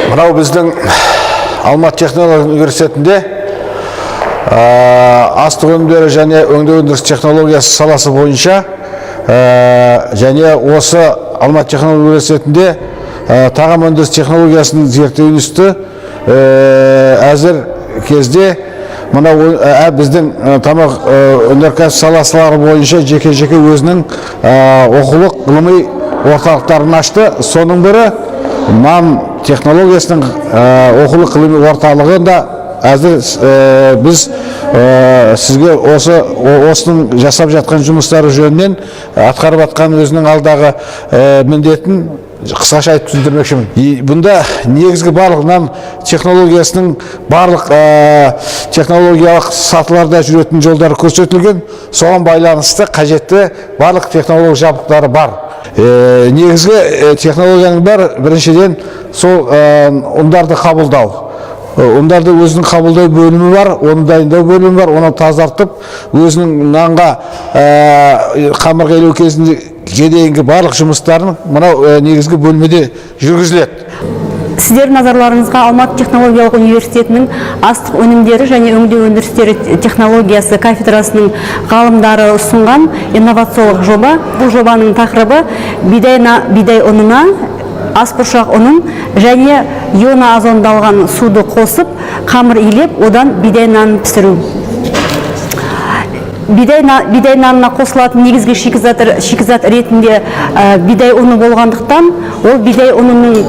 Мынау біздің Алматы технология университетінде астық өнімдері және өңдеу өндіріс технологиясы саласы бойынша және осы Алматы технология университетінде тағам өндіріс технологиясын зерттеу институты әзір кезде мынау біздің тамақ өнеркәсіп саласылары бойынша жеке-жеке өзінің оқулық ғылыми орталықтарын ашты. Соның бірі нан технологиясының оқулық ғылыми орталығында әзір біз сізге осы осының жасап жатқан жұмыстары жөнінен атқарып жатқан өзінің алдағы міндетін қысқаша айтып түсіндірмекшімін. Бұнда негізгі барлық нан технологиясының барлық технологиялық сатыларда жүретін жолдары көрсетілген, соған байланысты қажетті барлық технологиялық жабдықтары бар. Негізгі технологияның бәрі біріншіден сол ұндарды қабылдау. Ұндарды өзінің қабылдау бөлімі бар, оны дайындау бөлімі бар, оны тазартып, өзінің нанға қамырға илеу кезінде дейінгі барлық жұмыстарын мынау негізгі бөлмеде жүргізіледі. Сіздердің назарларыңызға Алматы технологиялық университетінің астық өнімдері және өңдеу өндірістері технологиясы кафедрасының ғалымдары ұсынған инновациялық жоба. Бұл жобаның тақырыбы бидай ұнына асбұршақ ұнын және ионоозондалған суды қосып, қамыр илеп, одан бидай нанын пісіру. Бидай нанына қосылатын негізгі шикізат ретінде бидай ұны болғандықтан, ол бидай ұнының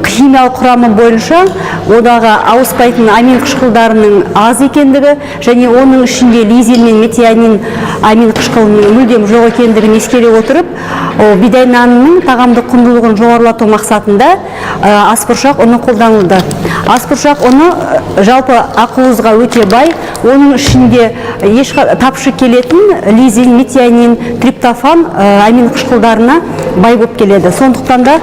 химиялық құрамы бойынша одағы ауыспайтын амин қышқылдарының аз екендігі және оның ішінде лизин мен метионин амин қышқылының мүлдем жоқ екендігін ескере отырып, бидай нанының тағамдық құндылығын жоғарылату мақсатында асбұршақ ұны қолданылды. Асбұршақ ұны жалпы ақуызға өте бай, оның ішінде еш тапшы келетін лизин, метионин, триптофан амин қышқылдарына бай болып келеді. Сондықтан да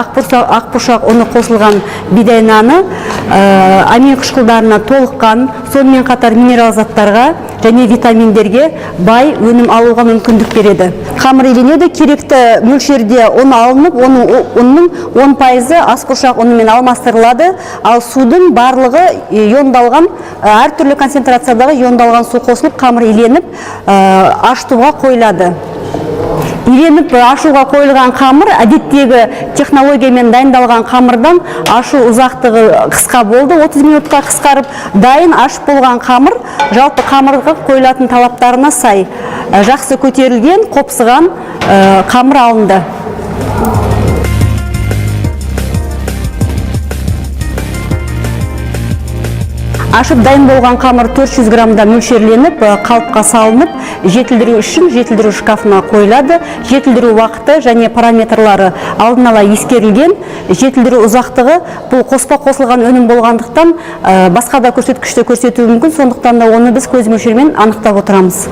ақбұршақ ұны қосылған бидай наны амин қышқылдарына толыққан, сонымен қатар минерал заттарға және витаминдерге бай өнім алуға мүмкіндік береді. Қамыр иленеді, керекті мөлшерде ұн алынып, ұнның 10% асбұршақ ұнымен алмастырылады, ал судың барлығы иондалған, әртүрлі концентрациядағы иондалған су қосылып, қамыр иленіп, ашытуға қойылады. Иленіп ашуға қойылған қамыр әдеттегі технологиямен дайындалған қамырдан ашу ұзақтығы қысқа болды, 30 минутқа қысқарып, дайын ашып болған қамыр жалпы қамырға қойылатын талаптарына сай, жақсы көтерілген, қопсыған қамыр алынды. Ашып дайын болған қамыр 400 граммда мөлшерленіп, қалыпқа салынып, жетілдіру үшін жетілдіру шкафына қойылады. Жетілдіру уақыты және параметрлары алдын ала ескерілген. Жетілдіру ұзақтығы бұл қоспа қосылған өнім болғандықтан, басқа да көрсеткішті көрсетуі мүмкін, сондықтан да оны біз көз мөлшермен анықтап отырамыз.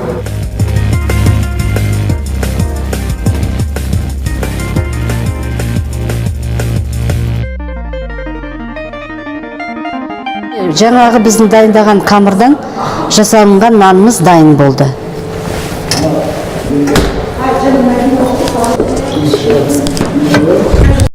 Жаңағы біздің дайындаған қамырдан жасалынған нанымыз дайын болды.